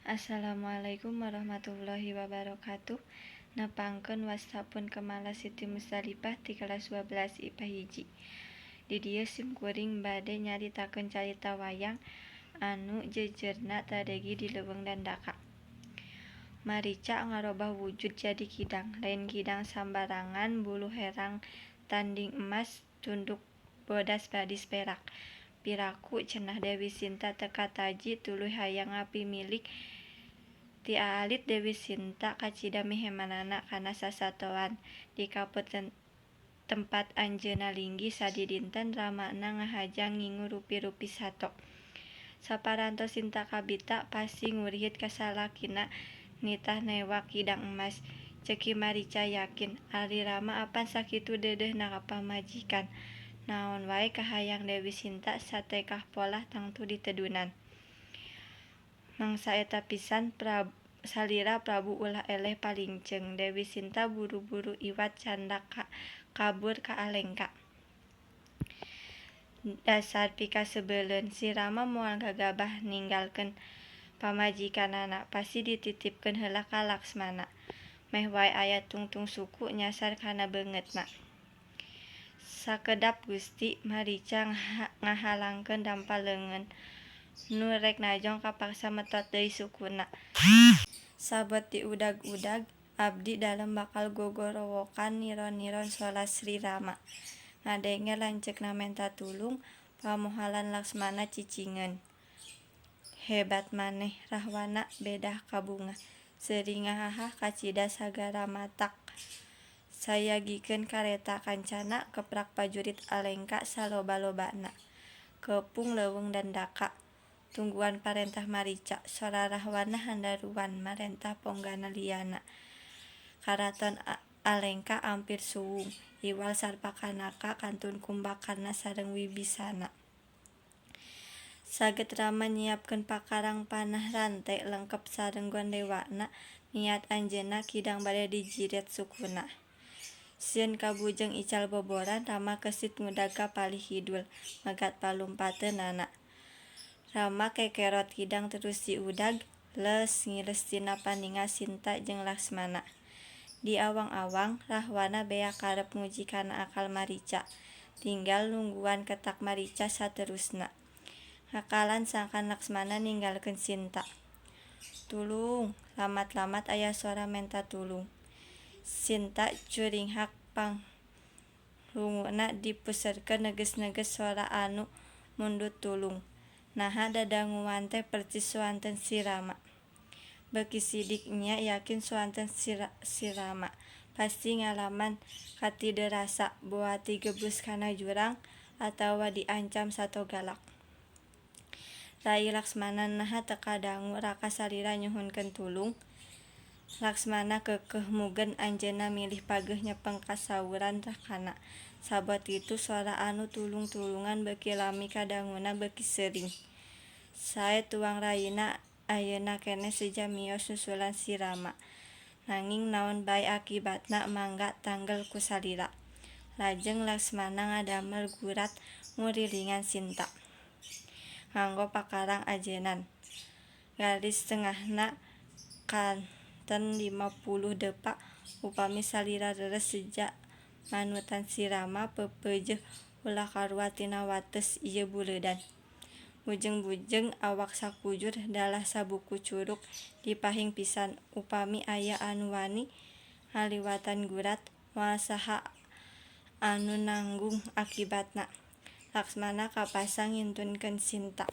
Assalamualaikum warahmatullahi wabarakatuh. Nepangkeun wasta pun Kemala Siti Musdalifah ti kelas 12 IPA 1. Di dieu sim kuring bade nyaritakeun carita wayang anu jejerna tadegi di Leuweung Dandaka. Marica ngarobah wujud jadi kidang, lain kidang sambarangan, bulu herang tanding emas, tunduk bodas badis perak. Piraku cenah Dewi Sinta teu kataji tuluy hayang ngapimilik. Ti aalit Dewi Sinta kacida mihemanana kana sasatoan. Di kaput tempat anjeunna linggih sadidinten Ramana ngahaja ngingu rupi-rupi sato. Saparantos Sinta kabita pasti ngurihit ka salakina nitah newa kidang emas. Ceuk Ki Marica yakin, ari Rama apan sakitu deudeuhna ka pamajikan. Naon wae kahayang Dewi Sinta satekah polah tangtu ditedunan. Mangsa eta pisan salira Prabu ulah eleh palingceung. Dewi Sinta buru-buru iwat candak kabur ka Alengka. Dasar pikaseubeuleun, si Rama moal gagabah ninggalkeun pamajikanana, pasti dititipkeun heula ka Laksmana. Meh wae aya tungtung suku nyasar kana beungeutna. Sakedap Gusti, Marica ngahalangkeun dampal leungeun nu rek najong kapaksa metot deui sukuna. Sabot diudag-udag, abdi dalem bakal gogorowokan niron-niron sholat Sri Rama. Ngadenge lanceukna menta tulung, pamohalan Laksmana cicingeun. Hebat maneh Rahwana bedah kabungah. Seuri ngahahah kacida sagara matak sayagikeun kareta kancana keprak prajurit Alengka saloba-lobana. Keupung Leuweung Dandaka tungguan parentah Marica. Sora Rahwana handaruan marentah ponggana lianna. Karaton Alengka ampir suwung iwal Sarpakanaka kantun Kumbakarna sareng Wibisana. Saget Rama nyiapkeun pakarang panah rante lengkep sareng gondewana niat anjeunna kidang bade dijiret sukuna. Sieun kabujeng ical boboran Rama kesit ngudag ka palih kidul megat palumpateunana. Rama kekerot kidang terus diudag, leus ngileus tina paningal Sinta jeung Laksmana. Di awang-awang, Rahwana beak karep nguji kana akal Marica. Tinggal nungguan ketak Marica saterusna. Ngakalan sangkan Laksmana ninggalkeun Sinta. Tulung, lamat-lamat aya sora menta tulung. Sinta curinghak pangrunguna dipuserkeun neges-neges sora anu mundut tulung. Naha dadanguan teh percis soanten si Rama. Beuki sidik nya yakin soanten si Rama. Pasti ngalaman katideurasa, boa tigebrus kana jurang atawa diancam sato galak. Rai Laksmana naha teu kadangu raka salira nyuhunkeun tulung? Laksmana keukeuh mugen anjeunna milih pageuh nyepeng kasawuran rakana. Sabot kitu sora anu tulung-tulungan beuki lami kadanguna beuki seuring. Sae tuang rayina ayeuna keneh seja miyos nyusulan si Rama. Nanging naon bae akibatna mangga tanggel ku salira. Lajeng Laksmana ngadamel gurat ngurilingan Sinta. Nganggo pakarang ajenan. Garis tengahna kanten 50 depa. Upami salira leres seja manutan si Rama peupeujeuh ulah kaluar tina wates ieu buleudan. Bujeng-bujeng awak sakujur dalah sabuku curug dipahing pisan. Upami aya anu wani ngaliwatan gurat moal saha anu nanggung akibatna. Laksmana kapasa ngintunkeun Sinta.